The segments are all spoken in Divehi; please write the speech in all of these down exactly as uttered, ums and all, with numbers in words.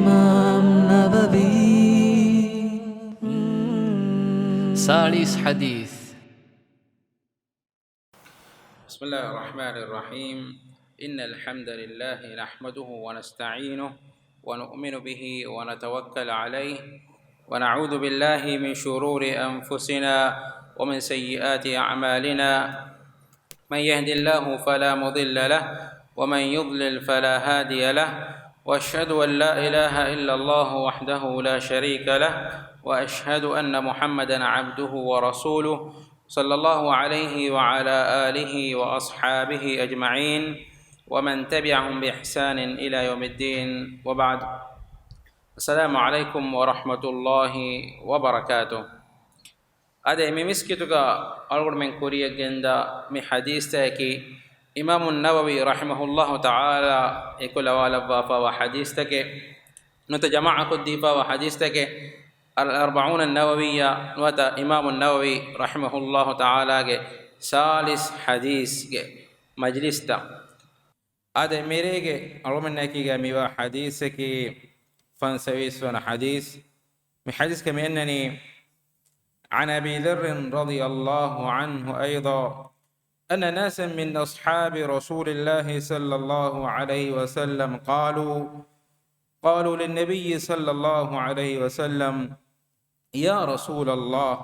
އިމާމް ނަވަވީ. ސާޅީސް ޙަދީޘް. بسم الله الرحمن الرحيم. إن الحمد لله نحمده ونستعينه ونؤمن به ونتوكل عليه ونعوذ بالله من شرور أنفسنا ومن سيئات أعمالنا. من يهد الله فلا مضل له ومن يضلل فلا هادي له، وأشهد أن لا إله إلا الله وحده لا شريك له، وأشهد أن محمدا عبده ورسوله، صلى الله عليه وعلى آله وأصحابه أجمعين، ومن تبعهم بإحسان إلى يوم الدين، وبعد. السلام عليكم ورحمة الله وبركاته. އާދެ، މި މިސްކިތުގަ އަޅުގަނޑުމެން ކުރިޔަށް ގެންދާ މި ޙަދީޘްތަކަކީ، އިމާމު ނަވަވީ ރަޙިމަހުﷲ ތަޢާލާ އެކުލަވާލައްވާފައިވާ ޙަދީޘްތަކެއް. ނުވަތަ ޖަމާޢަކޮށްދީފައިވާ ޙަދީޘްތަކެއް. އަލް އަރްބަޢޫނަ ނަވަވިއްޔާ ނުވަތަ އިމާމު ނަވަވީ ރަޙިމަހުﷲ ތަޢާލާގެ ސާޅީސް ޙަދީޘްގެ މަޖްލިސްތައް. އާދެ، މިރޭގެ އަޅުމެންނަކީގަ މިވާ ޙަދީޘަކީ ފަންސަވީސް ވަނަ ޙަދީޘް. މި ޙަދީޘްގަ މި އަންނަނީ، عن أبي ذر رضي الله عنه أيضا أن ناسا من أصحاب رسول الله صلى الله عليه وسلم قالوا، قالوا للنبي صلى الله عليه وسلم، يا رسول الله،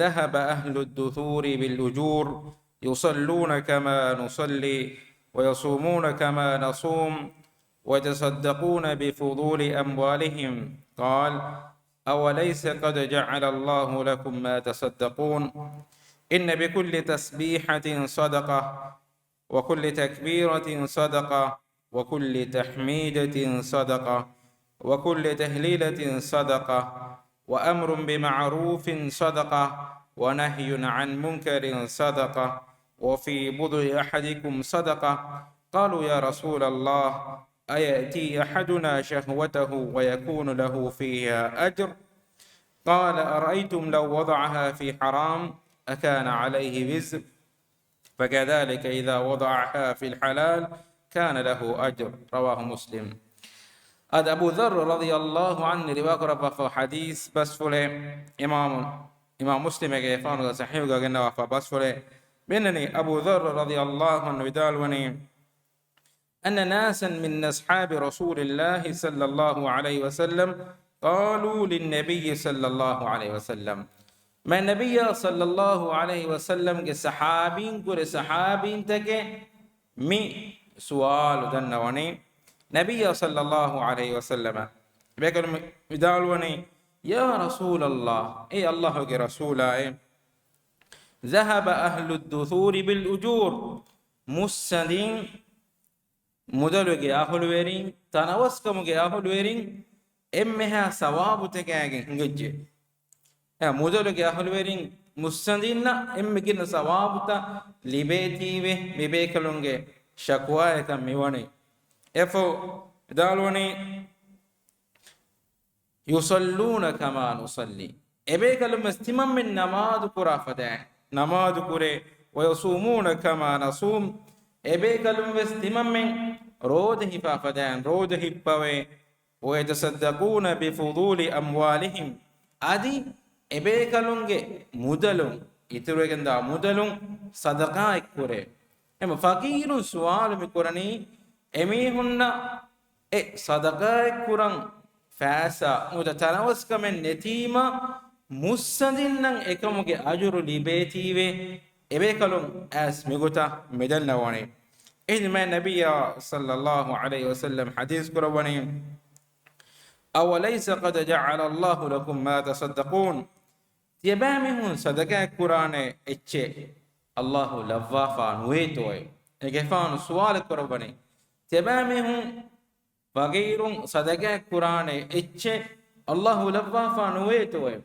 ذهب أهل الدثور بالأجور، يصلون كما نصلي، ويصومون كما نصوم، ويتصدقون بفضول أموالهم. قال، أوليس قد جعل الله لكم ما تصدقون؟ إن بكل تسبيحة صدقة، وكل تكبيرة صدقة، وكل تحميدة صدقة، وكل تهليلة صدقة، وأمر بمعروف صدقة، ونهي عن منكر صدقة، وفي بضع أحدكم صدقة. قالوا يا رسول الله، أيأتي أحدنا شهوته ويكون له فيها أجر؟ قال أرأيتم لو وضعها في حرام أكان عليه وزر؟ فكذلك إذا وضعها في الحلال كان له أجر. رواه مسلم. އާދެ، އަބޫ ޛައްރު ރަޟިޔަﷲ ޢަންހު ރިވާކުރައްވާފަ ޙަދީޘް ބަސްފުޅެއް، އިމާމު، އިމާމު މުސްލިމެއްގެ ފާނުގަ ޞަޙީޙުގަ ގެންނަވާފަ ބަސްފުޅެއް. މިއަންނަނީ އަބޫ ޛައްރު ރަޟިޔަﷲ ޢަންހު ވިދާޅުވަނީ، أن ناسا من أصحاب رسول الله صلى الله عليه وسلم قالوا للنبي صلى الله عليه وسلم. މާތް ނަބިއްޔާ ޞައްލައްލާހު ޢަލައިހި ވަސައްލަމްގެ ޞަޙާބީން ކުރެ ޞަޙާބީންތަކެއް މި ސުވާލު ދަންނަވަނީ، ނަބިއްޔާ ޞައްލައްލާހު ޢަލައިހި ވަސައްލަމަށް. އެބޭކަލުން ވިދާޅުވަނީ، يا رسول الله، އޭ ﷲ ގެ ރަސޫލާއޭ، ذهب أهل الدثور بالأجور، މުއްސަނދިން މުދަލުގެ އަހުލުވެރިން، ތަނަވަސްކަމުގެ އަހުލުވެރިން އެންމެހާ ސަވާބުތަކާގެން ހިނގައްޖެ. އެ މުދަލުގެ އަހުލުވެރިން މުއްސަނދިންނަށް އެންމެ ގިނަ ސަވާބުތައް ލިބޭތީވެ މިބޭކަލުންގެ ޝަކުވާޔަކަށް މިވަނީ. އެފަހު ވިދާޅުވަނީ، يصلون كما نصلي، އެބޭކަލުން ވެސް ތިމަންމެން ނަމާދު ކުރާ ފަދައިން ނަމާދު ކުރޭ، ويصومون كما نصوم، އެބޭކަލުން ވެސް ތިމަންމެން ރޯދަ ހިފާ ފަދައިން ރޯދަ ހިއްޕަވޭ، ويتصدقون بفضول أموالهم، އަދި އެބޭކަލުންގެ މުދަލުން، އިތުރުވެގެންދާ މުދަލުން ޞަދަޤާތް ކުރޭ. އެމަ ފަޤީރުން ސުވާލު މި ކުރަނީ، އެމީހުންނަށް އެ ޞަދަޤާތް ކުރަން ފައިސާ ނުވަތަ ތަނަވަސްކަމެއް ނެތީމަ، މުއްސަނދިންނަށް އެކަމުގެ އަޖުރު ލިބޭތީވެ، އެބޭކަލުން އައިސް މިގޮތަށް މި ދަންނަވަނީ. އެހެން މާތް ނަބިއްޔާ ޞައްލައްލާހު ޢަލައިހި ވަސައްލަމް ޙަދީޘް ކުރައްވަނީ، أوليس قد جعل الله لكم ما تصدقون؟ ތިޔަބައިމީހުން ޞަދަޤާތް ކުރާނެ އެއްޗެއް ﷲ ލައްވާފާ ނުވޭތޯއޭ؟ އޭގެފާނު ސުވާލެއް ކުރައްވަނީ، ތިޔަބައިމީހުން ފަޤީރުން ޞަދަޤާތް ކުރާނެ އެއްޗެއް ﷲ ލައްވާފާ ނުވޭތޯއޭ؟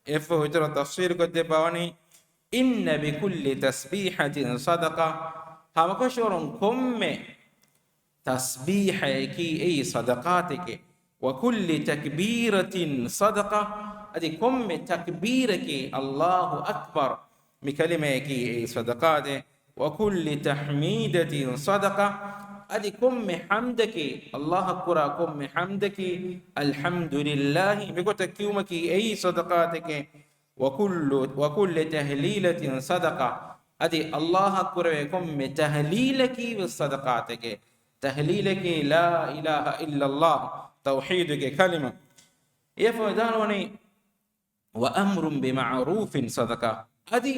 އެއަށްފަހު އިތުރަށް ތަފްސީލު ކޮށްދެއްވަވަނީ، إن بكل تسبيحة صدقة، ހަމަކަށަވަރުން ކޮންމެ ތަސްބީޙައަކީ އެއީ ޞަދަޤާތެކޭ. وكل تكبيرة صدقة، އަދި ކޮންމެ ތަކްބީރަކީ ﷲ އަކްބަރު މި ކަލިމަޔަކީ އެއީ ޞަދަޤާތެއް. وكل تحميدة صدقة، އަދި ކޮންމެ ޙަމްދަކީ، ﷲ އަށް ކުރާ ކޮންމެ ޙަމްދަކީ، އަލްޙަމްދުލިއްލާހި މިގޮތަށް ކިޔުމަކީ އެއީ ޞަދަޤާތެކޭ. ވަކުއްލު، ވަކުއްލި ތަހްލީލަތިން ޞަދަޤާ. އަދި ﷲ އަށް ކުރެވޭ ކޮންމެ ތަހްލީލަކީ ވެސް ޞަދަޤާތެކޭ. ތަހްލީލަކީ ލާ އިލާހަ އިއްލައްލާހު، ތައުޙީދުގެ ކަލިމަ. އެއަށް ވިދާޅުވަނީ، ވައަމްރުން ބިމަޢުރޫފިން ޞަދަޤާ. އަދި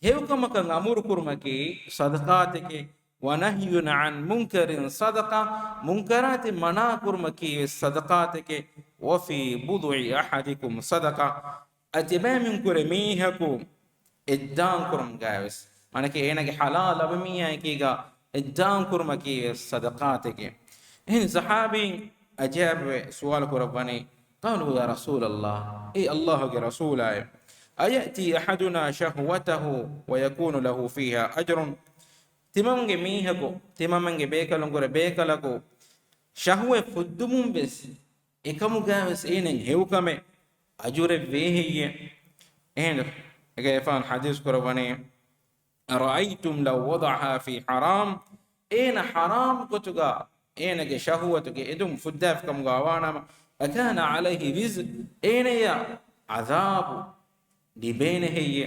ހެޔޮކަމަކަށް އަމުރު ކުރުމަކީ ޞަދަޤާތެކޭ. ވަނަހްޔުން ޢަން މުންކަރިން ޞަދަޤާ. މުންކަރާތެއް މަނާ ކުރުމަކީ ވެސް ޞަދަޤާތެކޭ. ވަފީ ބުޟުޢި އަޙަދިކުމް ޞަދަޤާ. އަދި ތިބޭމީހުން ކުރެ މީހަކު އެއްދާން ކުރުމުގައި ވެސް، މާނައަކީ އޭނާގެ ޙަލާލް ލަބުމީހާ އެކީގަ އެއްދާން ކުރުމަކީ ވެސް ޞަދަޤާތެކޭ. އެހެން ޞަޙާބީން އަޖައިބުވެ ސުވާލު ކުރައްވަނީ، قَالُوا يَا رَسُولَ اللَّهِ، އޭ ﷲ ގެ ރަސޫލާއޭ، أَيَأْتِي أَحَدُنَا شَهْوَتَهُ وَيَكُونُ لَهُ فِيهَا أَجْرٌ؟ ތިމަމެންގެ މީހަކު، ތިމަމެންގެ ބޭކަލުން ކުރެ ބޭކަލަކު ޝަހުވަތް ފުއްދުމުން ވެސް އެކަމުގައި ވެސް އޭނައަށް ހެޔޮކަމެއް އަޖުރެއް ވޭ ހެއްޔޭ؟ އެހެން އެކަލޭގެފާނު ޙަދީޘް ކުރައްވަނީ، أَرَأَيْتُمْ لَوْ وَضَعَهَا فِي حَرَامٍ، އޭނަ ޙަރާމް ގޮތުގަ އޭނަގެ ޝަހުވަތުގެ އެދުން ފުއްދާފިކަމުގަ ވާނަމަ، أَكَانَ عَلَيْهِ وِزْرٌ، އޭނަޔަށް ޢަޛާބު ލިބޭނެ ހެއްޔޭ؟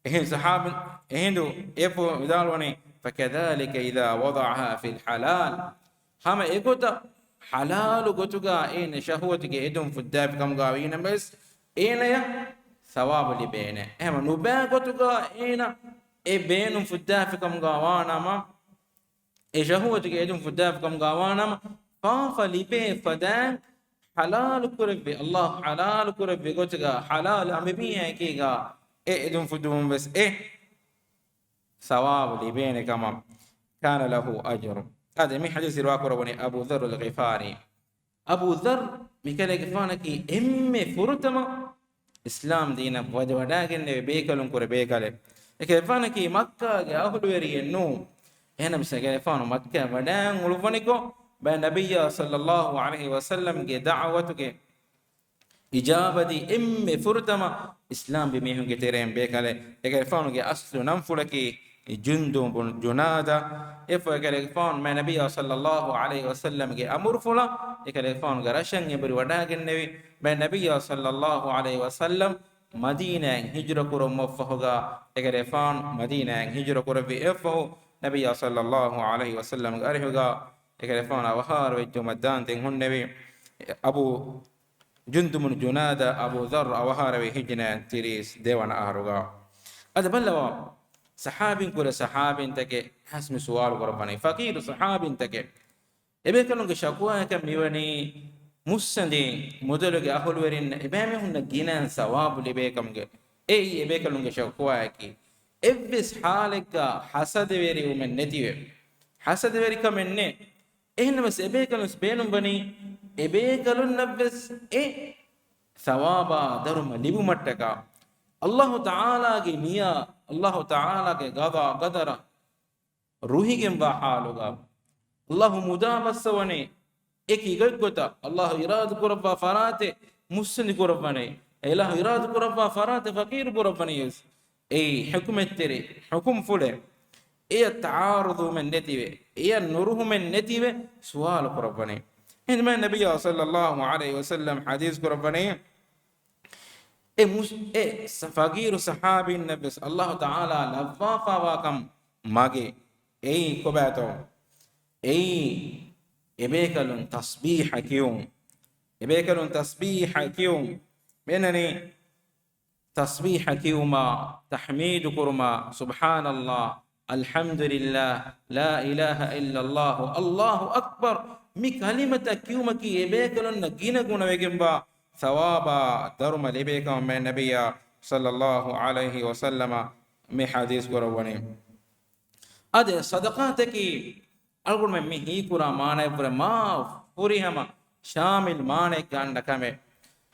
އެހެން ޞަޙާބީން އެހިނދު އެއަށްފަހު ވިދާޅުވަނީ، فَكَذَلِكَ إِذَا وَضَعَهَا فِي الْحَلَالِ، ހަމަ އެގޮތަށް ޙަލާލު ގޮތުގަ އޭނަ ޝަހުވަތުގެ އެދުން ފުއްދާފިކަމުގަ ވީނަމަވެސް، އޭނަޔަށް ޘަވާބު ލިބޭނެ. އެހެން ނުބައި ގޮތުގަ އޭނަ އެ ބޭނުން ފުއްދާފިކަމުގަ ވާނަމަ، އެ ޝަހުވަތުގެ އެދުން ފުއްދާފިކަމުގަ ވާނަމަ، ފާފަ ލިބޭ ފަދައިން ޙަލާލު ކުރެއްވި، ﷲ ޙަލާލު ކުރެއްވި ގޮތުގަ ޙަލާލު އަނބިމީހާ އެކީގަ އެ އެދުން ފުއްދުމުން ވެސް އެ ޘަވާބު ލިބޭނެ ކަމަށް، كَانَ لَهُ أَجْرٌ. އާދެ، މި ޙަދީޘް ރިވާ ކުރައްވަނީ އަބޫ ޛައްރުލް ޣިފާރީ. އަބޫ ޛައްރު މިކަލޭގެފާނަކީ އެންމެ ފުރަތަމަ އިސްލާމް ދީނަށް ވަދެ ވަޑައިގެންނެވި ބޭކަލުން ކުރެ ބޭކަލެއް. އެކަލޭގެފާނަކީ މައްކާގެ އަހުލުވެރިއެއް ނޫން. އެހެނަމަސް އެކަލޭގެފާނު މައްކާ ވަޑައި އުޅުއްވަނިކޮށް، ބައެއް ނަބިއްޔާ ޞައްލައްލާހު ޢަލައިހި ވަސައްލަމްގެ ދަޢުވަތުގެ އިޖާބަދީ އެންމެ ފުރަތަމަ އިސްލާމްވި މީހުންގެ ތެރެއިން ބޭކަލެއް. އެކަލޭގެފާނުގެ އަސްލު ނަންފުޅަކީ ޖުންދުބު ބުން ޖުނާދާ. އެއަށްފަހު އެކަލޭގެފާނު މާތް ނަބިއްޔާ ޞައްލައްލާހު ޢަލައިހި ވަސައްލަމްގެ އަމުރުފުޅަށް އެކަލޭގެފާނުގެ ރަށަށް އެނބުރި ވަޑައިގެންނެވި. މާތް ނަބިއްޔާ ޞައްލައްލާހު ޢަލައިހި ވަސައްލަމް މަދީނާއިން ހިޖުރަ ކުރުމަށްފަހުގަ އެކަލޭގެފާނު މަދީނާއިން ހިޖުރަ ކުރެއްވި. އެއަށްފަހު ނަބިއްޔާ ޞައްލައްލާހު ޢަލައިހި ވަސައްލަމްގެ އަރިހުގަ އެކަލޭގެފާނު އަވަހާރަވެއްޖެއްޔާމަށް ދާން ދެން ހުންނެވި. އަބޫ ޖުންދުބު ބުން ޖުނާދާ އަބޫ ޛައްރު އަވަހާރަވީ ހިޖްރަ ތިރީސް ދެވަނަ އަހަރުގަ. އަދި ބައްލަވާ، ޞަޙާބީން ކުރެ ޞަޙާބީންތަކެއް ހަސް މި ސުވާލު ކުރައްވަނީ، ފަޤީރު ޞަޙާބީންތަކެއް. އެބޭކަލުންގެ ޝަކުވާއަކަށް މިވަނީ މުއްސަނދި މުދަލުގެ އަހުލުވެރިންނަށް އެބައިމީހުންނަށް ގިނައިން ސަވާބު ލިބޭކަމުގެ. އެއީ އެބޭކަލުންގެ ޝަކުވާއަކީ. އެއްވެސް ޙާލެއްގަ ޙަސަދަވެރިވުމެއް ނެތިވެ، ޙަސަދަވެރިކަމެއް ނެތް. އެހެންނަމަވެސް އެބޭކަލުން ބޭނުންވަނީ އެބޭކަލުންނަށްވެސް އެ ސަވާބާ ދަރުމަ ލިބުމަށްޓަކާ، އައްލާހު ތަޢާލާގެ ނިޔާ، އައްލާހު ތަޢާލާގެ ގަޟާ ގަދަރަށް ރުހިގެންވާ ޙާލުގަ، އައްލާހު މުދާ ބައްސަވަނީ އެކި ގޮތްގޮތަށް، އައްލާހު އިރާދަ ކުރައްވާ ފަރާތެއް މުއްސަނދި ކުރައްވަނީ، އެ އިލާހު އިރާދަ ކުރައްވާ ފަރާތެއް ފަޤީރު ކުރައްވަނީ ވެސް. އެއީ ޙިކުމަތްތެރި ޙުކުމްފުޅެއް. އެޔަށް ތަޢާރުޟުވުމެއް ނެތިވެ، އެޔަށް ނުރުހުމެއް ނެތިވެ ސުވާލު ކުރައްވަނީ. އެހެންވީމަ ނަބިއްޔާ ޞައްލައްލާހު ޢަލައިހި ވަސައްލަމް ޙަދީޘް ކުރައްވަނީ، އެ މުސް-، އެ ސަ-، ފަޤީރު ޞަޙާބީންނަށްވެސް އައްލާހު ތަޢާލާ ލައްވާފާވާކަން މަގޭ. އެއީ ކޮބާތޯ؟ އެއީ އެބޭކަލުން ތަސްބީޙަ ކިޔުން. އެބޭކަލުން ތަސްބީޙަ ކިޔުން. މިއަންނަނީ ތަސްބީޙަ ކިޔުމާ، ތަޙްމީދު ކުރުމާ، ސުބްޙާނައްލާހް، އަލްޙަމްދުލިއްލާހް، ލާ އިލާހަ އިއްލައްލާހު، އައްލާހު އަކްބަރު، މި ކަލިމަތައް ކިޔުމަކީ އެބޭކަލުންނަށް ގިނަ ގުނަވެގެންވާ ސަވާބާ ދަރުމަ ލިބޭކަމަށް މާތް ނަބިއްޔާ ޞައްލައްލާހު ޢަލައިހި ވަސައްލަމަ މި ޙަދީޘް ކުރައްވަނީ. އާދެ، ޞަދަޤާތަކީ އަޅުގަނޑުމެން މި ހީކުރާ މާނައަށްވުރެ މާ ފުރިހަމަ ޝާމިލް މާނައެއްގަ އަންނަ ކަމެއް.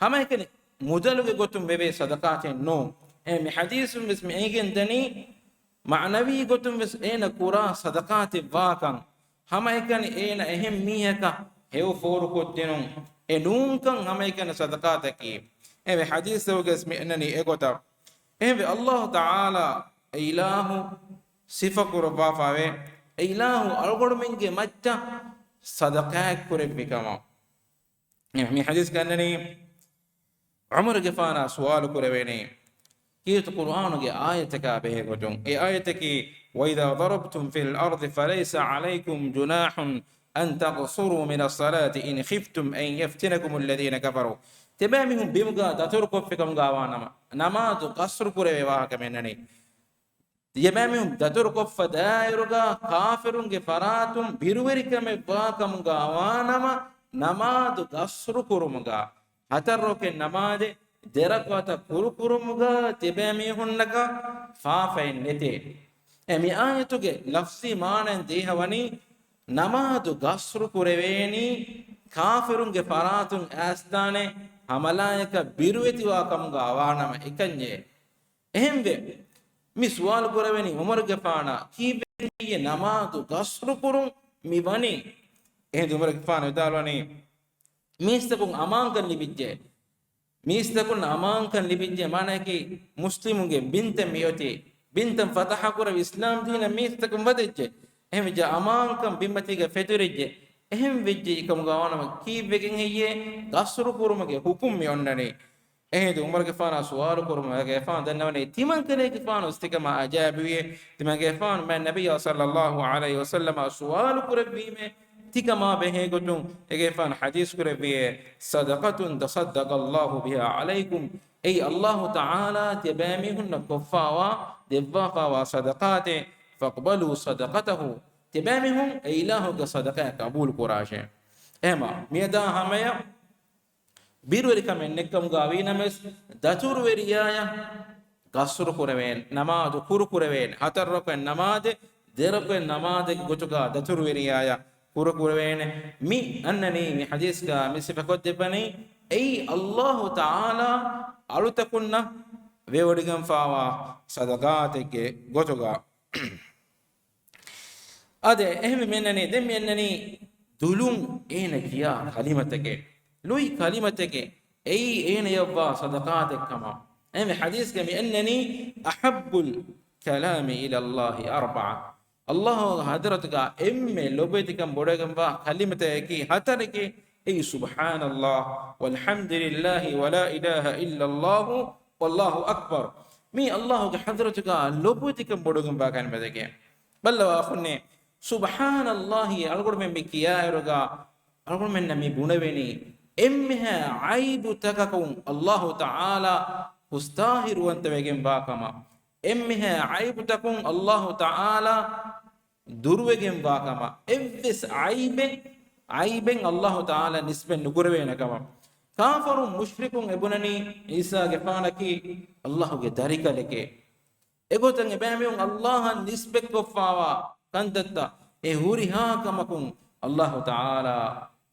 ހަމައެކަނި މުދަލުގެ ގޮތުން ވެވޭ ޞަދަޤާތެއް ނޫން. އެ މި ޙަދީޘުން ވެސް މި އެނގިގެން ދަނީ، މަޢުނަވީ ގޮތުން ވެސް އޭނަ ކުރާ ޞަދަޤާތެއް ވާކަން. ހަމައެކަނި އޭނަ އެހެން މީހަކަށް ހެޔޮ ފޯރުކޮށްދިނުން އެ ނޫންކަން ހަމައެކަނި ޞަދަޤާތަކީ. އެ މި ޙަދީޘުގަ ވެސް މި އަންނަނީ އެގޮތަށް. އެހެންވެ، އައްލާހު ތަޢާލާ އެ އިލާހު ޞިފަކުރައްވާފައިވޭ. އެ އިލާހު އަޅުގަނޑުމެންގެ މައްޗަށް ޞަދަޤާތް ކުރެއްވި ކަމަށް. މި ޙަދީޘްގައި އަންނަނީ، ޢުމަރުގެފާނާ ސުވާލު ކުރެވޭނީ، ކީރިތި ޤުރުއާނުގެ އާޔަތަކާ ބެހޭ ގޮތުން. އެ އާޔަތަކީ، وَإِذَا ضَرَبْتُمْ فِي الْأَرْضِ فَلَيْسَ عَلَيْكُمْ جُنَاحٌ أَنْ تَقْصُرُوا مِنَ الصَّلَاةِ إِنْ خِفْتُمْ أَنْ يَفْتِنَكُمُ الَّذِينَ كَفَرُوا. ތިބޭމީހުން ބިމުގަ ދަތުރުކޮށްފި ކަމުގަ ވާނަމަ، ނަމާދު ޤަޞްރު ކުރެވޭ ވާހަކަ މި އަންނަނީ. ތިޔަބައިމީހުން ދަތުރުކޮށްފަ ދާއިރުގަ ކާފިރުންގެ ފަރާތުން ބިރުވެރިކަމެއް ވާކަމުގަ ވާނަމަ، ނަމާދު ޤަޞްރު ކުރުމުގަ، ހަތަރު ރަކަތް ނަމާދެއް ދެ ރަކުޢަތަށް ކުރު ކުރުމުގަ ތިބޭމީހުންނަކަށް ފާފައެއް ނެތޭ. އެ މި އާޔަތުގެ ލަފްޒީ މާނައިން ދޭހަވަނީ، ނަމާދު ޤަޞްރު ކުރެވޭނީ ކާފިރުންގެ ފަރާތުން އައިސްދާނެ ހަމަލާއަކަށް ބިރުވެތިވާ ކަމުގަ ވާނަމަ އެކަންޏޭ. އެހެންވެ، މި ސުވާލު ކުރެވެނީ ޢުމަރުގެފާނަށް، ކީއްވެގެން ހެއްޔޭ ނަމާދު ޤަޞްރު ކުރުން މި ވަނީ؟ އެހެން ޢުމަރުގެފާނު ވިދާޅުވަނީ، މީސްތަކުން އަމާންކަން ލިބިއްޖެ. މީސްތަކުން އަމާންކަން ލިބިއްޖެ، މާނައަކީ މުސްލިމުންގެ ބިންތައް މިއޮތީ، ބިންތައް ފަތަޙަ ކުރެވި އިސްލާމް ދީނަށް މީސްތަކުން ވަދެއްޖެ. އެހެންވެއްޖެ އަމާންކަން ބިންމަތީގަ ފެތުރިއްޖެ. އެހެން ވެއްޖެ ކަމުގަ ވާނަމަ ކީއްވެގެން ހެއްޔޭ ޤަޞްރު ކުރުމުގެ ޙުކުމް މި އޮންނަނީ؟ އެހިނދު ޢުމަރުގެފާނާ ސުވާލު ކުރުމުން އޭގެފާނު ދަންނަވަނީ، ތިމަން ކަލޭގެފާނު ވެސް ތިކަމާ އަޖައިބުވިއޭ. ތިމަންގެފާނު މާތް ނަބިއްޔާ ޞައްލައްލާހު ޢަލައިހި ވަސައްލަމަށް ސުވާލު ކުރެއްވީމޭ ތިކަމާ ބެހޭ ގޮތުން. އޭގެފާނު ޙަދީޘް ކުރެއްވިއޭ، صَدَقَةٌ تَصَدَّقَ اللَّهُ بِهَا عَلَيْكُمْ. އެއީ ﷲ ތަޢާލާ ތިޔަބައިމީހުންނަށް ކޮށްފާވާ، ދެއްވާފާވާ ޞަދަޤާތެއް. فَاقْبَلُوا صَدَقَتَهُ. ތިޔަބައިމީހުން އެ އިލާހުގެ ޞަދަޤާތް ޤަބޫލު ކުރާށޭ. އެހެމަ މިއަދާ ހަމަޔަށް ބިރުވެރިކަމެއް ނެތްކަމުގަ ވީނަމަވެސް، ދަތުރުވެރިޔާޔަށް ޤަޞްރު ކުރެވޭނެ، ނަމާދު ކުރު ކުރެވޭނެ، ހަތަރު ރަކުޢަތް ނަމާދެއް ދެ ރަކުޢަތް ނަމާދެއްގެ ގޮތުގަ ދަތުރުވެރިޔާޔަށް ކުރު ކުރެވޭނެ. މި އަންނަނީ މި ޙަދީޘްގަ މި ސިފަކޮށްދެއްވަނީ، އެއީ ﷲ ތަޢާލާ އަޅުތަކުންނަށް ވެވޮޑިގެންފާވާ ޞަދަޤާތެއްގެ ގޮތުގަ. އާދެ، އެހެންވެ މި އަންނަނީ، ދެން މި އަންނަނީ ދުލުން އޭނަ ކިޔާ ކަލިމަތަކެއް، ލުއި ކަލިމަތަކެއް، އެއީ އޭނަޔަށްވާ ޞަދަޤާތެއްކަމަށް. އެހެންވެ ޙަދީޘްގަ މި އަންނަނީ، أَحَبُّ الْكَلَامِ إِلَى اللَّهِ أَرْبَعَةٌ. ﷲ ގެ ޙަޟްރަތުގަ އެންމެ ލޮބުވެތިކަން ބޮޑުވެގެންވާ ކަލިމަތަކަކީ ހަތަރެކޭ، އެއީ سُبْحَانَ اللَّهِ وَالْحَمْدُ لِلَّهِ وَلَا إِلَٰهَ إِلَّا اللَّهُ وَاللَّهُ أَكْبَرُ. މީ ﷲ ގެ ޙަޟްރަތުގަ ލޮބުވެތިކަން ބޮޑުވެގެންވާ ކަލިމަތަކެއް. ބައްލަވާ އަޚުންނޭ، ސުބްޙާނައްލާހި އަޅުގަނޑުމެން މި ކިޔާއިރުގަ، އަޅުގަނޑުމެންނަށް މި ބުނެވެނީ، އެންމެހާ ޢައިބުތަކަކުން ﷲ ތަޢާލާ ހުސްޠާހިރުވަންތަވެގެންވާ ކަމަށް. އެންމެހާ ޢައިބުތަކުން ﷲ ތަޢާލާ ދުރުވެގެންވާ ކަމަށް. އެއްވެސް ޢައިބެއް، ޢައިބެއް ﷲ ތަޢާލާ ނިސްބަތް ނުކުރެވޭނެ ކަމަށް. ކާފަރުން މުޝްރިކުން އެބުނަނީ ޢީސާގެފާނަކީ ﷲ ގެ ދަރިކަލެކޭ. އެގޮތަށް އެބައިމީހުން ﷲ އަށް ނިސްބަތްކޮށްފާވާ ކަންތައްތައް އެ ހުރިހާ ކަމަކުން ﷲ ތަޢާލާ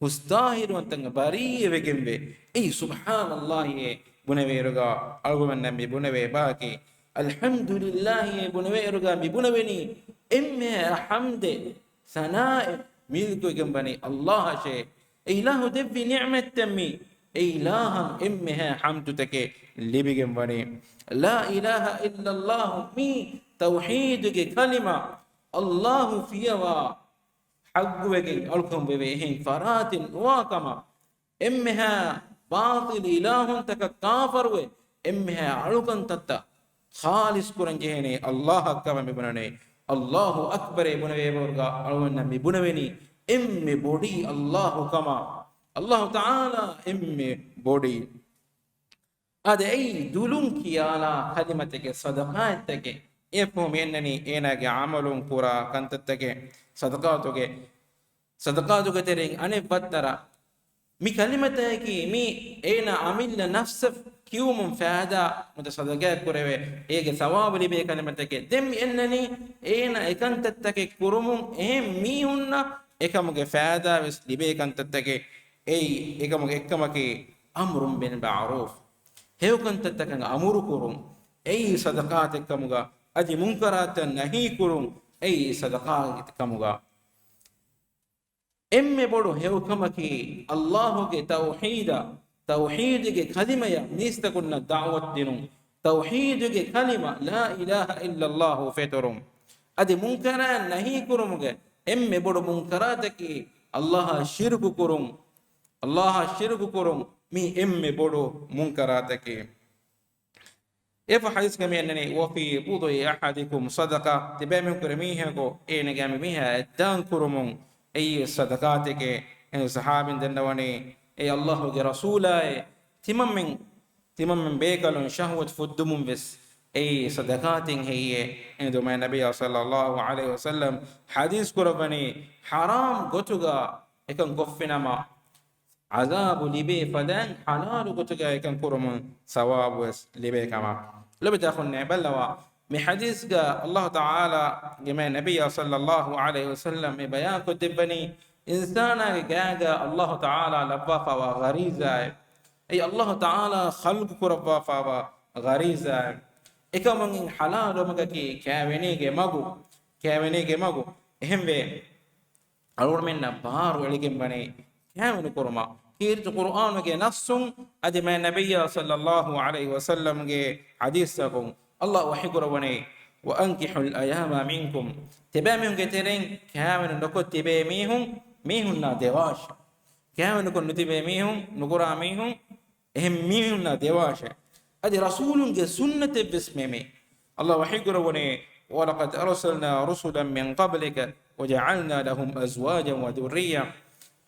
ހުސްޠާހިރުވަންތަން ބަރީއަވެގެންވޭ. އެއީ ސުބްޙާނައްލާހިއޭ ބުނެވޭއިރުގަ އަޅުގަނޑުމެންނަށް މި ބުނެވޭ ބަޔަކީ. އަލްޙަމްދުލިއްލާހިއޭ ބުނެވޭއިރުގަ މި ބުނެވެނީ އެންމެހާ ޙަމްދެއް ސަނާއެއް މިލްކުވެގެން ވަނީ ﷲ އަށޭ. އެ އިލާހު ދެއްވި ނިޢުމަތްތައް މީ، އެ އިލާހަށް އެންމެހާ ޙަމްދުތަކެއް ލިބިގެން ވަނީ. ލާ އިލާހަ އިއްލައްލާހު މީ ތައުޙީދުގެ ކަލިމަ، ﷲ ފިޔަވާ ޙައްޤުވެގެން އަޅުކަން ވެވޭ އެހެން ފަރާތެއް ނުވާ ކަމަށް. އެންމެހާ ބާޠިލު އިލާހުންތަކަށް ކާފަރުވެ، އެންމެހާ އަޅުކަންތައްތައް ޚާލިޞް ކުރަން ޖެހޭނީ ﷲ އަށްކަމަށް މި ބުނަނީ. ﷲ އަކްބަރޭ ބުނެވޭ ބަހުރުގަ އަޅުގަނޑަށް މި ބުނެވެނީ އެންމެ ބޮޑީ ﷲ ކަމަށް. ﷲ ތަޢާލާ އެންމެ ބޮޑީ. އާދެ، އެއީ ދުލުން ކިޔާލާ ކަލިމަތެކެއް، ޞަދަޤާތްތަކެއް. އެއަށްފަހު މި އަންނަނީ އޭނާގެ ޢަމަލުން ކުރާ ކަންތައްތަކެއް، ޞަދަޤާތުގެ ޞަދަޤާތުގެ ތެރެއިން އަނެއް ވައްތަރަށް މި ކަލިމަތަކަކީ މީ އޭނާ އަމިއްލަ ނަފްސަށް ކިޔުމުން ފައިދާ ނުވަތަ ޞަދަޤާތް ކުރެވޭ، އޭގެ ޘަވާބު ލިބޭ ކަލިމަތަކެއް. ދެން މި އަންނަނީ އޭނާ އެކަންތައްތަކެއް ކުރުމުން އެހެން މީހުންނަށް އެކަމުގެ ފައިދާ ވެސް ލިބޭ ކަންތައްތަކެއް. އެއީ އެކަމުގެ އެއްކަމަކީ، أَمْرٌ بِالْمَعْرُوفِ، ހެޔޮކަންތައްތަކަށް އަމުރު ކުރުން. އެއީ ޞަދަޤާތެއް ކަމުގަ، އަދި މުންކަރާތަށް ނަހީ ކުރުން. އެއީ ޞަދަޤާތެއް ކަމުގަ. އެންމެ ބޮޑު ހެޔޮކަމަކީ، ﷲ ގެ ތައުޙީދަށް، ތައުޙީދުގެ ކަލިމަޔަށް މީސްތަކުންނަށް ދަޢުވަތު ދިނުން. ތައުޙީދުގެ ކަލިމަ، ލާ އިލާހަ އިއްލައްލާހު ފެތުރުން. އަދި މުންކަރާތް ނަހީ ކުރުމުގެ އެންމެ ބޮޑު މުންކަރާތަކީ ﷲ އަށް ޝިރުކު ކުރުން. ﷲ އަށް ޝިރުކު ކުރުން މީ އެންމެ ބޮޑު މުންކަރާތަކީ. އެފަ ޙަދީޘްގަ މި އަންނަނީ، "وفي بضع أحدكم صدقة." ތިބޭމީހުން ކުރެ މީހަކު އޭނަގެ މި މީހާ އެއްދާން ކުރުމުން އެއީ ސަދަޤާތެކޭ. އެ ޞަޙާބީން ދަންނަވަނީ، އޭ ﷲ ގެ ރަސޫލާއޭ، ތިމަންމެން، ތިމަންމެން ބޭކަލުން ޝަހުވަތު ފުއްދުމުން ވެސް އެއީ ސަދަޤާތެއް ހެއްޔޭ؟ އެހެން ދުމައި ނަބިއްޔާ ޞައްލައްލާހު ޢަލައިހި ވަސައްލަމް ޙަދީޘް ކުރައްވަނީ، ޙަރާމް ގޮތުގަ އެކަން ކޮށްފިނަމަ، ޢަޛާބު ލިބޭ ފަދައިން ޙަލާލު ގޮތުގަ އެކަން ކުރުމުން ސަވާބުވެސް ލިބޭ ކަމަށް. ލޮބުވެތި އަޚުންނޭ ބައްލަވާ، މި ޙަދީޘްގަ ﷲ ތަޢާލާގެ މޭ ނަބިއްޔާ ޞައްލައްލާހު ޢަލައިހި ވަސައްލަމް މި ބަޔާންކޮށްދެއްވަނީ، އިންސާނާގެ ގާގަ ﷲ ތަޢާލާ ލައްވާފައިވާ ޣަރީޒާއެއް، އެއީ ﷲ ތަޢާލާ ޚަލްޤު ކުރައްވާފައިވާ ޣަރީޒާއެއް. އެކަމުން ޙަލާލު މަގަކީ ކައިވެނީގެ މަގު، ކައިވެނީގެ މަގު. އެހެންވެ، އަޅުގަނޑުމެންނަށް ބާރު އެޅިގެންވަނީ ކައިވެނި ކުރުމަށް. ކީރިތި ޤުރުއާނުގެ ނައްޞުން އަދި މާތް ނަބިއްޔާ ޞައްލައްލާހު ޢަލައިހި ވަސައްލަމްގެ ޙަދީޘްތަކުން ﷲ ވަޙީ ކުރައްވަނީ، "وأنكحوا الأيامى منكم." ތިބޭމީހުންގެ ތެރެއިން ކައިވެނި ނުކޮށް ތިބޭ މީހުން، މީހުންނާ ދެވާށޭ. ކައިވެނި ނުކޮށް ނުތިބޭ މީހުން، ނުކުރާ މީހުން، އެހެން މީހުންނާ ދެވާށޭ. އަދި ރަސޫލުންގެ ސުންނަތެއްވެސް މެމެ. ﷲ ވަޙީ ކުރައްވަނީ، "ولقد أرسلنا رسلا من قبلك وجعلنا لهم أزواجا وذرية."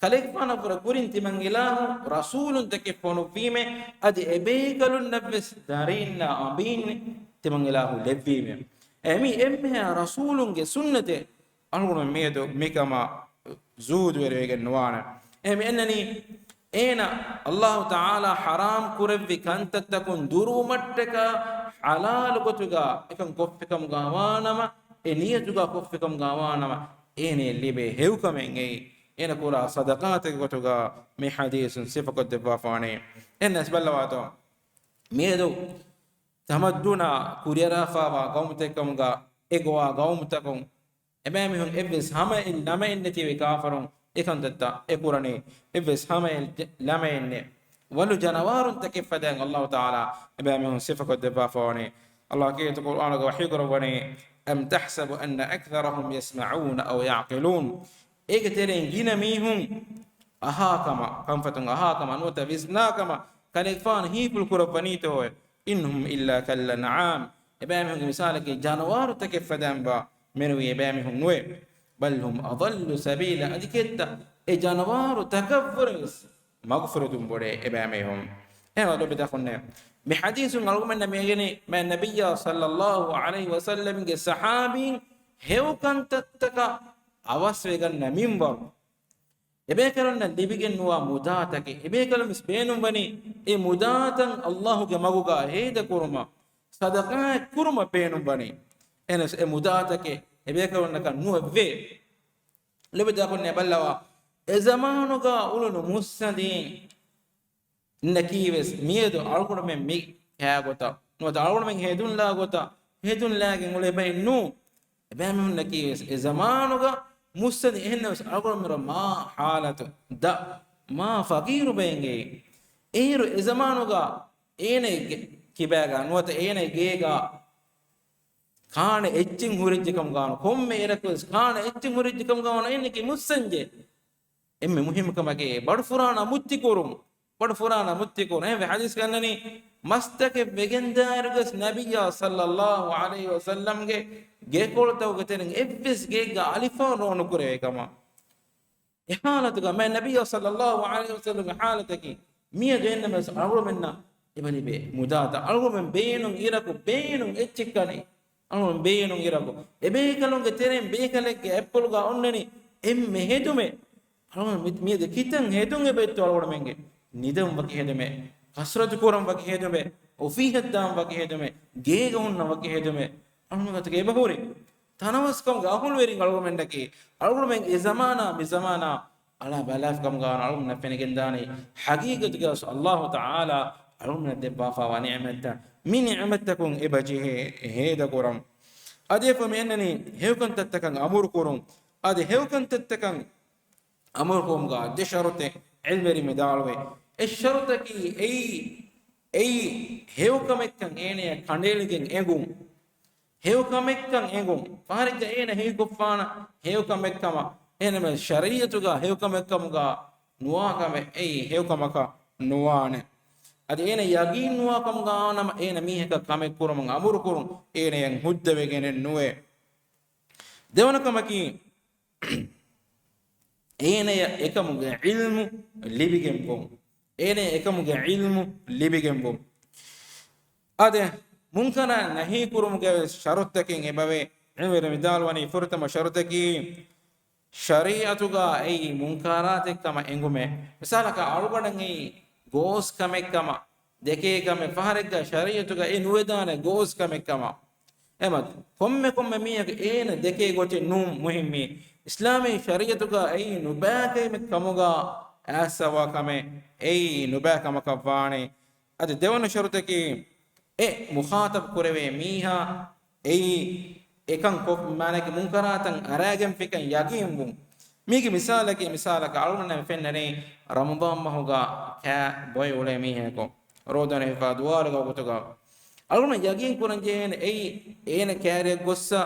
ކަލޭގެފާނަށްވުރެ ކުރިން ތިމަން އިލާހު ރަސޫލުންތަކެއް ފޮނުއްވީމޭ، އަދި އެބޭކަލުންނަށްވެސް ދަރީންނާ އަނބީން ތިމަން އިލާހު ލެއްވީމޭ. އެ މީ އެންމެހާ ރަސޫލުންގެ ސުންނަތެއް. އަޅުގަނޑުމެން މިއަދު މިކަމާ ޒޫދުވެރިވެގެން ނުވާނެ. އެ މި އަންނަނީ، އޭނަ ﷲ ތަޢާލާ ޙަރާމް ކުރެއްވި ކަންތައްތަކުން ދުރުވުމަށްޓަކާ ޙަލާލު ގޮތުގަ އެކަން ކޮށްފިކަމުގަ ވާނަމަ، އެ ނިޔަތުގަ ކޮށްފިކަމުގަ ވާނަމަ، އޭނައަށް ލިބޭ ހެޔޮކަމެއް އެއީ، އޭނަ ކުރާ ޞަދަޤާތެއްގެ ގޮތުގަ މި ޙަދީޘުން ސިފަކޮށްދެއްވާފާނެ. އެންނަސް ބައްލަވާތޯ، މިއަދު ތަމައްދުނާ ކުރިއަރާފާވާ ގައުމުތަކެއް ކަމުގަ އެ ގޮވާ ގައުމުތަކުން އެބައިމީހުން އެއްވެސް ހަމައެއް ނަމައެއްނެތި އެ ކާފަރުން އެކަންތައްތައް އެ ކުރަނީ، އެއްވެސް ހަމައެއް ޖެ-، ނަމައެއްނެއް. ވަލު ޖަނަވާރުންތަކެއް ފަދައިން ﷲ ތަޢާލާ އެބައިމީހުން ސިފަކޮށްދެއްވާފަވަނީ. ﷲ ކީރިތި ޤުރްއާނުގަ ވަޙީ ކުރައްވަނީ، أم تحسب أن أكثرهم يسمعون أو يعقلون. އޭގެ ތެރެއިން ގިނަ މީހުން އަހާ ކަމަށް، ކަންފަތުން އަހާ ކަމަށް ނުވަތަ ވިސްނާ ކަމަށް ކަލޭގެފާނު ހީކުރު ކުރައްވަނީތޯއެ؟ إن هم إلا كالأنعام. އެބައިމީހުންގެ މިސާލަކީ ޖަނަވާރުތަކެއް ފަދައިން ވާ މެނުވީ އެބައިމީހުން ނުވޭ. بل هم أضل سبيلا. އަދި ކެއްތަ އެ ޖަނަވާރު ތަކަށްވުރެ ވެސް މަގުފުރެދުން ބޮޑޭ އެބައިމީހުން. އެހެންވެ ލޮބުވެތި އަޚުންނޭ، މި ޙަދީޘުން އަޅުގަނޑުމެންނަށް މި އެނގެނީ މާތް ނަބިއްޔާ ޞައްލައްލާހު ޢަލައިހި ވަސައްލަމްގެ ޞަޙާބީން ހެޔޮ ކަންތައްތަކަށް އަވަސްވެގަންނަ މިންވަރު. އެބޭކަލުންނަށް ލިބިގެން ނުވާ މުދާތަކެއް. އެބޭކަލުން ވެސް ބޭނުންވަނީ އެ މުދާތައް ﷲގެ މަގުގަ ހޭދަކުރުމަށް، ޞަދަޤާތް ކުރުމަށް ބޭނުންވަނީ. އެހެނަސް އެ މުދާތަކެއް އެބޭކަލުންނަކަށް ނުއެއްވޭ. ލޮބުވެތި އަޚުންނޭ ބައްލަވާ، އެ ޒަމާނުގަ އުޅުނު މުއްސަނދީން ނަކީ ވެސް މިއަދު އަޅުގަނޑުމެން މި ކާ ގޮތަށް ނުވަތަ އަޅުގަނޑުމެން ހެދުން ލާ ގޮތަށް ހެދުން ލާގެން އުޅޭ ބައެއް ނޫން. އެބައިމީހުންނަކީ ވެސް އެ ޒަމާނުގަ މުއްސަނދި. އެހެންނަމަވެސް އަޅުގަނޑުމެން މާ ޙާލަތު ދަށް މާ ފަޤީރު ބައެއް އެއީ. އޭރު އެ ޒަމާނުގަ އޭނަގެ ކިބާގަ ނުވަތަ އޭނަގެ ގޭގަ ކާނެ އެއްޗެއް ހުރެއްޖެ ކަމުގަ ވަން، ކޮންމެ އިރަކު ވެސް ކާނެ އެއްޗެއް ހުރެއްޖެ ކަމުގަ ވަން އޭނަގެ މުއްސަންޖެ. އެންމެ މުހިއްމު ކަމަކީ ބަޑު ފުރާނަ މުއްތި ކުރުން. ބަޑު ފުރާނަ މުއްތި ކުރުން. އެހެންވެ ޙަދީޘްގަ އަންނަނީ، މަސްތަކެއް ވެގެންދާއިރުގަސް ނަބިއްޔާ ޞައްލައްލާހު ޢަލައިހި ވަސައްލަމްގެ ގެކޮޅުތަކުގެ ތެރެއިން އެއްވެސް ގެއެއްގަ އަލިފާން ރޯ ނުކުރެވޭ ކަމަށް. އެ ޙާލަތުގަ މާތް ނަބިއްޔާ ޞައްލައްލާހު ޢަލައިހި ވަސައްލަމްގެ ޙާލަތަކީ މިއަދު އެންނަމަވެސް އަޅުގަނޑުމެންނަށް އެބަލިބޭ މުދާތައް. އަޅުގަނޑުމެން ބޭނުން އިރަކު ބޭނުން އެއްޗެއްކަނީ. އަޅުގަނޑު ބޭނުން އިރަކު އެބޭކަލުންގެ ތެރެއިން ބޭކަލެއްގެ އަތްޕުޅުގަ އޮންނަނީ އެންމެ ހެދުމެއް. އަޅުގަނޑު މި-، މިއަދު ކިތަން ހެދުން އެބައޮތްތޯ އަޅުގަނޑުމެންގެ؟ ނިދަން ވަކި ހެދުމެއް، ކަސްރަތު ކުރަން ވަކި ހެދުމެއް، އޮފީހަށް ދާން ވަކި ހެދުމެއް، ގޭގަ ހުންނަން ވަކި ހެދުމެއް. އަޅުގަނޑު ގޮތަކަށް އެބަހުރި. ތަނަވަސްކަމުގެ އަހުލުވެރިން އަޅުގަނޑުމެންނަކީ، އަޅުގަނޑުމެން އެ ޒަމާނާ މި ޒަމާނާ އަޅާ ބަލާފިކަމުގަ އަޅުގަނޑުމެންނަށް ފެނިގެންދާނީ ޙަޤީޤަތުގަ ﷲ ތަޢާލާ އަޅުގަނޑުމެންނަށް ދެއްވާފައިވާ ނިޢުމަތްތައް. މި ނިޢުމަތްތަކުން އެބަޖެހޭ ހޭދަކުރަން. އަދި އެފަ މި އަންނަނީ ހެޔޮކަންތައްތަކަށް އަމުރުކުރުން. އަދި ހެޔޮކަންތައްތަކަށް އަމުރުކުރުމުގަ ދެ ޝަރުޠެއް ޢިލްމުވެރިން ވިދާޅުވޭ. އެއް ޝަރުޠަކީ އެއީ، އެއީ ހެޔޮކަމެއްކަން އޭނަޔަށް ކަނޑައެޅިގެން އެނގުން. ހެޔޮކަމެއްކަން އެނގުން. ފަހަރެއްގަ އޭނަ ހީކޮށްފާނަ ހެޔޮކަމެއްކަމަށް، އެހެންނަމަ ޝަރީޢަތުގަ ހެޔޮކަމެއްކަމުގަ ނުވާ ކަމެއް އެއީ ހެޔޮކަމަކަށް ނުވާނެ. އަދި އޭނަ ޔަގީން ނުވާ ކަމުގަ ނަމަ އޭނަ މީހަކަށް ކަމެއް ކުރުމުން އަމުރު ކުރުން އޭނަޔަށް ހުއްދަވެގެނެއް ނުވޭ. ދެވަނަ ކަމަކީ، އޭނަޔަށް އެކަމުގެ ޢިލްމު ލިބިގެންވުން. އޭނަޔަށް އެކަމުގެ ޢިލްމު ލިބިގެންވުން. އާދެ، މުންކަރާތް ނަހީ ކުރުމުގެ ޝަރުޠަކީ އެބަވޭ. ޢިލްމުވެރިން ވިދާޅުވަނީ ފުރަތަމަ ޝަރުޠަކީ، ޝަރީޢަތުގަ އެއީ މުންކަރާތެއް ކަމަށް އެނގުމޭ. މިސާލަކަށް އަޅުގަނޑަށް އެއީ ގޯސް ކަމެއް ކަމަށް ދެކޭ ކަމެއް ފަހަރެއްގަ ޝަރީޢަތުގަ އެ ނުވެދާނެ ގޯސް ކަމެއް ކަމަށް. އެމަ ކޮންމެ ކޮންމެ މީހަކު އޭނަ ދެކޭ ގޮތެއް ނޫން މުހިއްމީ. އިސްލާމީ ޝަރީޢަތުގަ އެއީ ނުބައި ކަމެއް ކަމުގަ އައިސްފަވާ ކަމެއް އެއީ ނުބައި ކަމަކަށް ވާނެ. އަދި ދެވަނަ ޝަރުޠަކީ، އެ މުޚާޠަބް ކުރެވޭ މީހާ އެއީ އެކަން ކޮށް، މާނައަކީ މުންކަރާތަށް އަރާގެންފިކަން ޔަގީންވުން. މީގެ މިސާލަކީ، މިސާލަކަށް އަޅުގަނޑަށް ފެންނަނީ ރަމަޟާން މަހުގަ ކާ ބޮއެ އުޅޭ މީހަކު ރޯދަ ނެހިފާ ދުވާލުގަ ވަގުތުގަ އަޅުގަނޑަށް ޔަގީން ކުރަން ޖެހޭނެ އެއީ އޭނަ ކައިރިއަށް ގޮއްސަ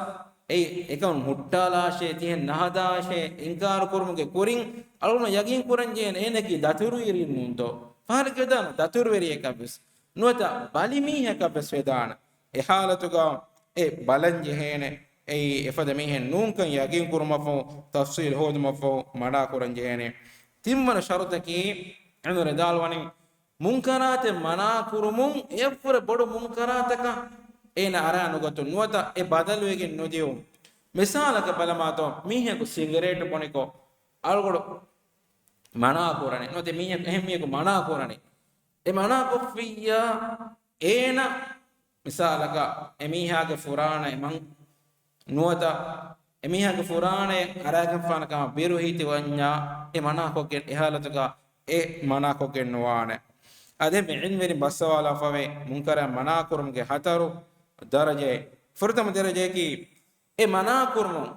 އެއީ އެކަން ހުއްޓާލާށޭ، ތިހެން ނަހަދާށޭ، އިންކާރު ކުރުމުގެ ކުރިން އަޅުގަނޑަށް ޔަގީން ކުރަން ޖެހޭނެ އޭނައަކީ ދަތުރުވެރިއެއް ނޫންތޯ؟ ފަހަރެއްގަ ވެދާނެ ދަތުރުވެރިއެއްކަށްވެސް ނުވަތަ ބަލި މީހަކަށްވެސް ވެދާނެ. އެ ހާލަތުގަ އެ ބަލަން ޖެހޭނެ އެއީ އެފަދަ މީހެއް ނޫންކަން ޔަގީން ކުރުމަށްފަހު، ތަފްޞީލް ހޯދުމަށްފަހު މަނާ ކުރަން ޖެހޭނެ. ތިންވަނަ ޝަރުޠަކީ، އެނދުރެ ދާލުވަނީ، މުންކަރާތެއް މަނާ ކުރުމުން އެއަށްވުރެ ބޮޑު މުންކަރާތަކަށް އޭނަ އަރާ ނުގަތުން ނުވަތަ އެ ބަދަލުވެގެން ނުދިއުން. މިސާލަކަށް ބަލަމާތޯ، މީހަކު ސިގަރޭޓް ބޮނިކޮށް، އަޅުގަނޑު މަނާ ކުރަނީ ނުވަތަ މީހަކު، އެހެން މީހަކު މަނާ ކުރަނީ. އެ މަނާކޮށްފިއްޔާ، އޭނަ މިސާލަކަށް އެމީހާގެ ފުރާނަ އެމަން ނުވަތަ އެމީހާގެ ފުރާނަ އަރާގެންފާނެ ކަމަށް ބިރު ހިތި ވަންޏާ، އެ މަނާކޮށްގެން އެ ހާލަތުގަ އެ މަނާކޮށްގެން ނުވާނެ. އަދެ މި ޢިލްމުވެރިން ބައްސަވާލާފަވޭ މުންކަރާތް މަނާކުރުމުގެ ހަތަރު ދަރަޖައެއް. ފުރަތަމަ ދަރަޖައަކީ، އެ މަނާކުރުމުން،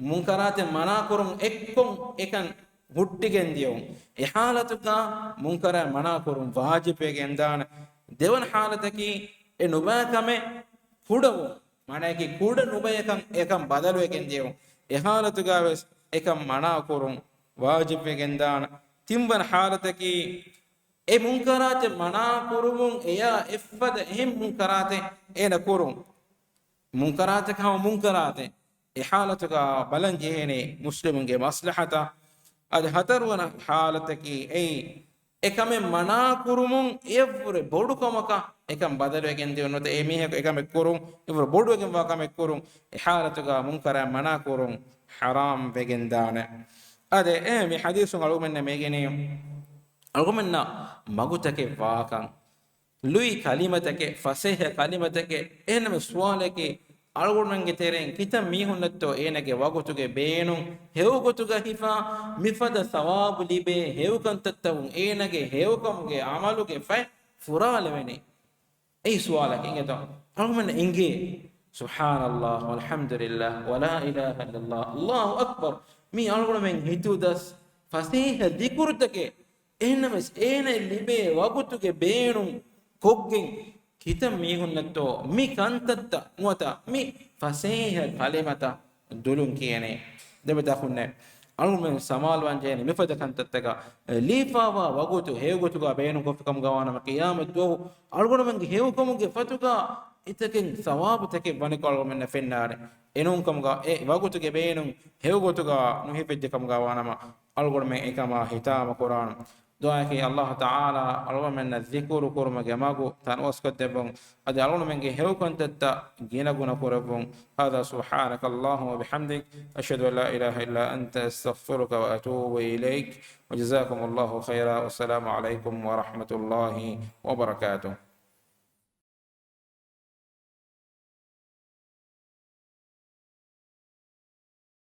މުންކަރާތެއް މަނާކުރުން އެއްކޮށް އެކަން ހުއްޓިގެން ދިޔުން. އެ ހާލަތުގަ މުންކަރާތް މަނާކުރުން ވާޖިބްވެގެންދާނެ. ދެވަނަ ހާލަތަކީ، އެ ނުބައި ކަމެއް ކުޑަވުން. މާނައަކީ ކުޑަ ނުބަޔަކަށް އެކަން ބަދަލުވެގެން ދިޔުން. އެ ހާލަތުގަވެސް އެކަން މަނާކުރުން ވާޖިބްވެގެންދާނެ. ތިންވަނަ ހާލަތަކީ، އެ މުންކަރާތެއް މަނާކުރުމުން އެޔާ އެއްފަދަ އެހެން މުންކަރާތެއް އޭނަ ކުރުން. މުންކަރާތަކަށް ހަމަ މުންކަރާތެއް. އެ ހާލަތުގަ ބަލަން ޖެހޭނީ މުސްލިމުންގެ މަސްލަހަތަށް. އަދި ހަތަރުވަނަ ހާލަތަކީ އެއީ، އެ ކަމެއް މަނާކުރުމުން އެއަށްވުރެ ބޮޑު ކަމަކަށް އެކަން ބަދަލުވެގެން ދިޔުން ނުވަތަ އެ މީހަކު އެ ކަމެއް ކުރުން އެއަށްވުރެ ބޮޑުވެގެންވާ ކަމެއް ކުރުން. އެ ހާލަތުގަ މުންކަރާތް މަނާކުރުން ޙަރާމް ވެގެންދާނެ. އާދެ، އެ މި ޙަދީޘުން އަޅުގަނޑުމެންނަށް މިވެގެނީ އަޅުގަނޑުމެންނަށް މަގުތަކެއް ވާކަން، ލުއި ކަލިމަތަކެއް، ފަސޭހަ ކަލިމަތަކެއް. އެހެންނަމަ ސުވާލަކީ، އަޅުގަނޑުމެންގެ ތެރެއިން ކިތައް މީހުންނަށްތޯ އޭނަގެ ވަގުތުގެ ބޭނުން ހެޔޮގޮތުގަ ހިފާ، މިފަދަ ސަވާބު ލިބޭ ހެޔޮކަންތައްތަކުން އޭނަގެ ހެޔޮކަމުގެ ޢަމަލުގެ ފަތް ފުރާލެވެނީ؟ އެއީ ސުވާލަކީ. އިނގޭތޯ؟ އަޅުގަނޑުމެންނަށް އެނގޭ، سبحان الله والحمد لله ولا إله إلا الله، الله أكبر. މީ އަޅުގަނޑުމެން ހިތުދަސް ފަސޭހަ ޛިކުރުތަކެއް. އެހެންނަމަވެސް އޭނައަށް ލިބޭ ވަގުތުގެ ބޭނުން ކޮށްގެން ކިތައް މީހުންނަށްތޯ މި ކަންތައްތައް ނުވަތަ މި ފަސޭހަ ކަލިމަތައް ދުލުން ކިޔެނީ؟ ދެބަދަކުންނެ އަޅުގަނޑުމެން ސަމާލުވާން ޖެހޭނެ މިފަދަ ކަންތައްތަކަށް. ލީފާވާ ވަގުތު ހެޔޮގޮތުގަ ބޭނުންކޮށްފި ކަމުގަ ވާނަމަ، ޤިޔާމަތް ދުވަހު އަޅުގަނޑުމެންގެ ހެޔޮކަމުގެ ފަތުގަ އެތަކެއް ސަވާބުތަކެއް ވަނިކޮށް އަޅުގަނޑުމެންނަށް ފެންނާނެ. އެނޫންކަމުގަ އެ ވަގުތުގެ ބޭނުން ހެޔޮގޮތުގަ ނުހިފެއްޖެ ކަމުގަ ވާނަމަ، އަޅުގަނޑުމެން އެކަމާ ހިތާމަކުރާނަން. ދުޢާއަކީ، ﷲ ތަޢާލާ އަޅުގަނޑުމެންނަށް ޒިކުރު ކުރުމުގެ މަގު ތަނަވަސްކޮށްދެއްވުން. އަދި އަޅުގަނޑުމެންގެ ހެޔޮކަންތައްތައް ގިނަގުނަ ކުރެއްވުން. هذا، سبحانك اللهم وبحمدك، أشهد أن لا إله إلا أنت، أستغفرك وأتوب إليك، وجزاكم الله خيرا، والسلام عليكم ورحمة الله وبركاته.